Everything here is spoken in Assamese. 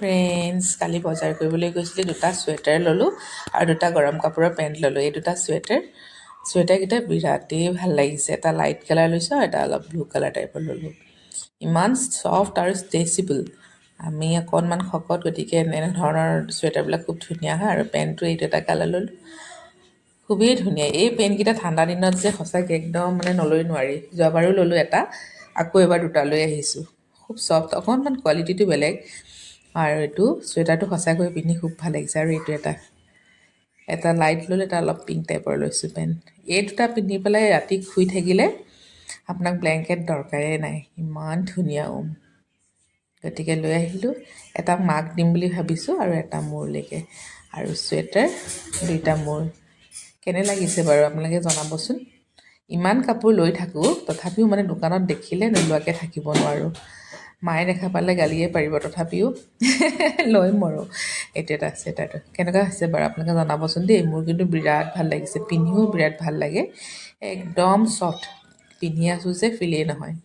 ফ্ৰেণ্ডছ, কালি বজাৰ কৰিবলৈ গৈছিলোঁ। দুটা চুৱেটাৰ ল'লোঁ আৰু দুটা গৰম কাপোৰৰ পেণ্ট ল'লোঁ। এই দুটা চুৱেটাৰ, চুৱেটাৰকেইটা বিৰাটেই ভাল লাগিছে। এটা লাইট কালাৰ লৈছোঁ আৰু এটা অলপ ব্লু কালাৰ টাইপৰ ল'লোঁ। ইমান ছফ্ট আৰু ষ্ট্ৰেচেবল। আমি অকণমান শকত, গতিকে এনেধৰণৰ চুৱেটাৰবিলাক খুব ধুনীয়া হয়। আৰু পেণ্টটো এইটো এটা কালাৰ ল'লোঁ, খুবেই ধুনীয়া। এই পেণ্টকেইটা ঠাণ্ডা দিনত যে সঁচাকৈ একদম মানে নলৈ নোৱাৰি। যোৱাবাৰো ল'লোঁ এটা, আকৌ এবাৰ দুটা লৈ আহিছোঁ। খুব ছফ্ট, অকণমান কোৱালিটিটো বেলেগ। আৰু এইটো চুৱেটাৰটো সঁচাকৈ পিন্ধি খুব ভাল লাগিছে। আৰু এইটো এটা এটা লাইট ল'লোঁ, এটা অলপ পিংক টাইপৰ লৈছোঁ পেণ্ট। এই দুটা পিন্ধি পেলাই ৰাতি শুই থাকিলে আপোনাক ব্লেংকেট দৰকাৰেই নাই, ইমান ধুনীয়া উম। গতিকে লৈ আহিলোঁ। এটা মাক দিম বুলি ভাবিছোঁ আৰু এটা মোৰলৈকে, আৰু চুৱেটাৰ দুইটা মোৰ। কেনে লাগিছে বাৰু আপোনালোকে জনাবচোন। ইমান কাপোৰ লৈ থাকোঁ, তথাপিও মানে দোকানত দেখিলে নোলোৱাকৈ থাকিব নোৱাৰোঁ। মায়ে দেখা পালে গালিয়ে পাৰিব, তথাপিও লৈ মৰোঁ। এইটো এটা চুৱেটাৰটো কেনেকুৱা হৈছে বাৰু আপোনালোকে জনাবচোন দেই। মোৰ কিন্তু বিৰাট ভাল লাগিছে, পিন্ধিও বিৰাট ভাল লাগে। একদম ছফ্ট, পিন্ধি আছোঁ যে ফিলেই নহয়।